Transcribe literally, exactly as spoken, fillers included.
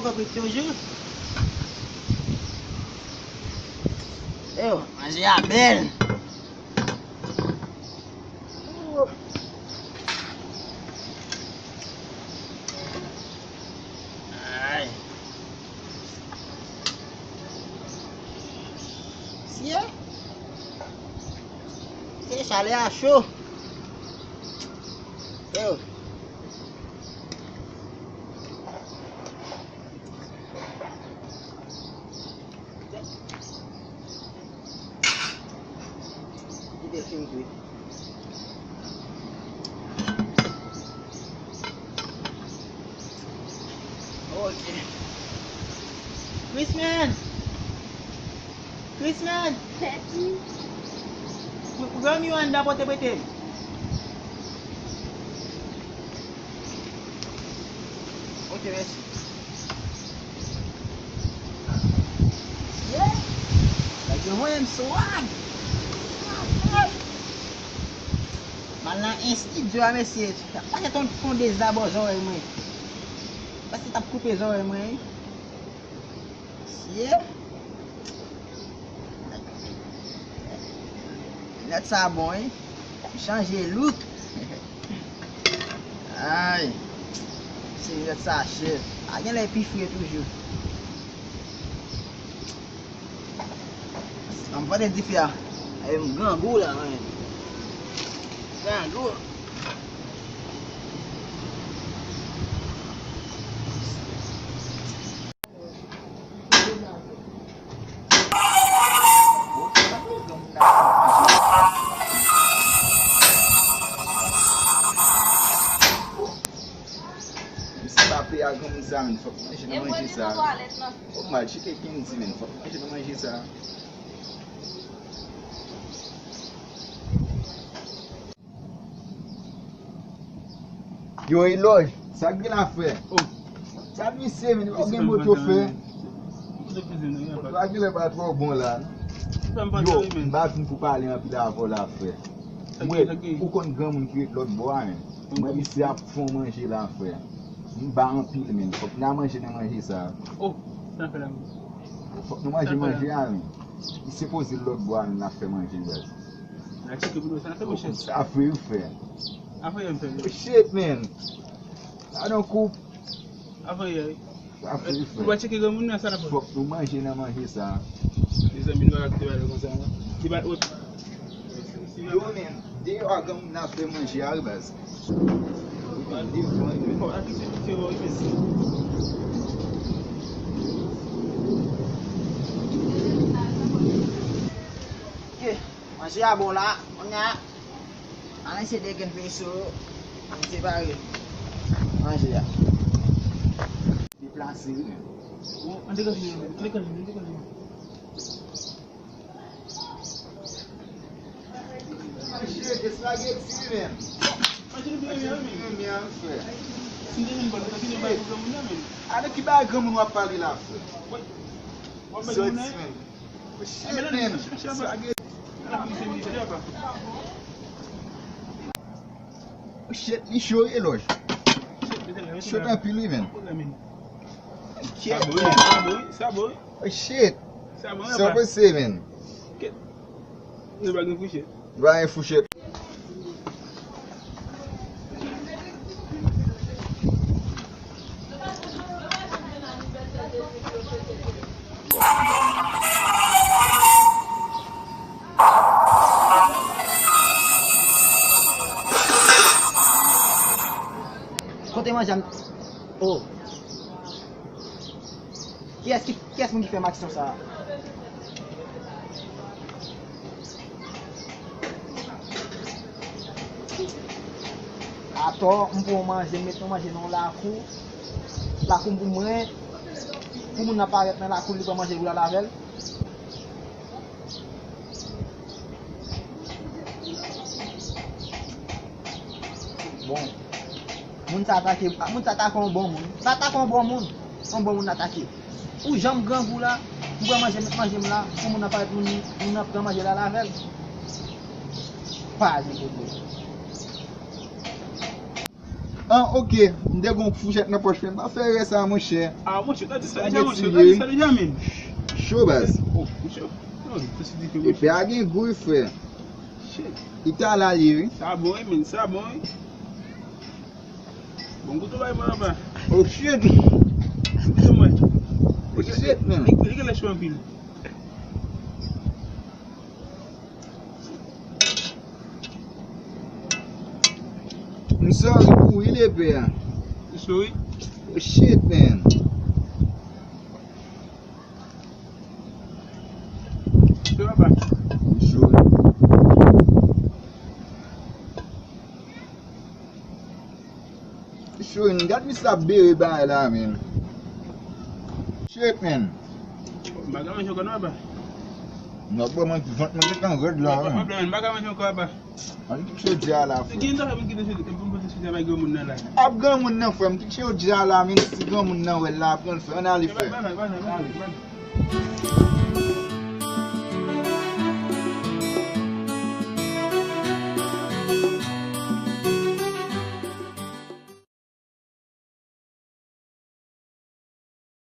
Poko kwit toujou. Yo, manje a bèl. Ay. Sye. Se chalè a cho. Yo. Kite fim tou. Ok. Chrisman! Chrisman! Granmi yo anndan pote prete m. Ok, mèsi. Yeah! Nèg yo voye m swag! M al nan estidyo a, mesye. Pase ton, ton deza bò zòrèy mwen. Pase t ap koupe zòrèy mwen, wi. Mesye. Linèt sa bon, wi. M chanje look. Ay. Se linèt sa chè. A genlè pi fre toujou. An m pran dife a. Ay, m grangou la, men. Grangou. Misye pa peye a granmoun sa, men fòk manje nan manje sa. Fòk mal chike Kendy, men fòk manje nan manje sa. Yo, Elòj, sa k gen la, frè? Oh. Sa misye, men, ou gen moto, frè? Sa gen lè pa twò bon la. Yo, m pa vin pou pale anpil avè w la, frè. Mwen, ou konn granmoun ki ret lòt bò a, men. Mwen, misye ap fè yon manje la, frè. M ba anpil, men. Fòk n a manje nan manje sa. Oh, sa fè la. Fòk nou manje manje a, men. Misye poze lòt bò a, men, n ap fè manje, guys. Sa fre, wi, frè. Oh, shit, man. Sa nan koup. Sa fre, wi, frè. Fòk nou manje nan manje sa. Mezanmi, nou pa ka kite bagay konsa, non. Yo, men, deyò a granmoun nan ap fè manje a, wi, baz. Ok, manje a bon la, kounye a, ann eseye degrenn peso, ann separe manje a. Deplase, wi. Bon, ann degaje, ann degaje, ann degaje. Shit, espageti, man. Shit, men, men, frè. Shit. Avèk ki bagay granmoun w ap pale la, frè? Soti, man. Shit, man. Espageti. Shit, li cho, Elòj. Shit, anpil, wi, man. Sa bon, wi, sa bon, wi, sa bon, wi. Oh, shit. Sa bon, sa bon, se, man. Kèt. Nou pa gen fouchèt. Nou pa gen fouchèt. Kote manje a? Oh. Kiyès ki, kiyès moun ki fè m aksyon sa a? Atò, m pran yon manje, m met yon manje nan yon lakou. Lakou m pou mwen, pou moun nan parèt nan lakou, li pran manje pou l al avè l. Bon. Moun sa atake, moun sa atake yon bon moun. Sa atake yon bon moun. Yon bon moun atake. Ou janm grangou la, m pran manje, manje m la, pou moun nan parèt moun, moun nan pran manje la avè l. Pa gen pwoblèm. Ah, ok. M te gen yon fouchèt nan pòch mwen. M pa fè erè sa, monchè. Ah, monchè, tande sa deja, monchè. Tande sa deja, men. Cho, baz. Oh, monchè. Non, se si dife, monchè. Epè a gen gou, frè. Shit. Li ta la, li, wi. Sa bon, wi, men. Sa bon, wi. Bon, goute bay mwen anba. Oh, shit. Goute mwen. Oh, shit, man. Li, li gen lè cho anpil. M sòri pou wi, lepè a. Ou sòri? Oh, shit, man. Sòri, papa. M sòri. Shit, gad misye ap bere bagay la, men. Shit, man. M pa ka manje ankò non, papa. N ap ban mwen vant mwen gentan rèd la, men. Papa, m pa ka manje ankò, papa. Ann kite chòdyè a la, frè. Gen dwa moun kite chòdyè, pou m pote chòdyè bay granmoun nan la. Ap granmoun nan, frè. M kite chòdyè a la, men si granmoun nan wè l la, ap pran l, frè. Ann ale, frè. Bagay, bagay, bagay, bagay.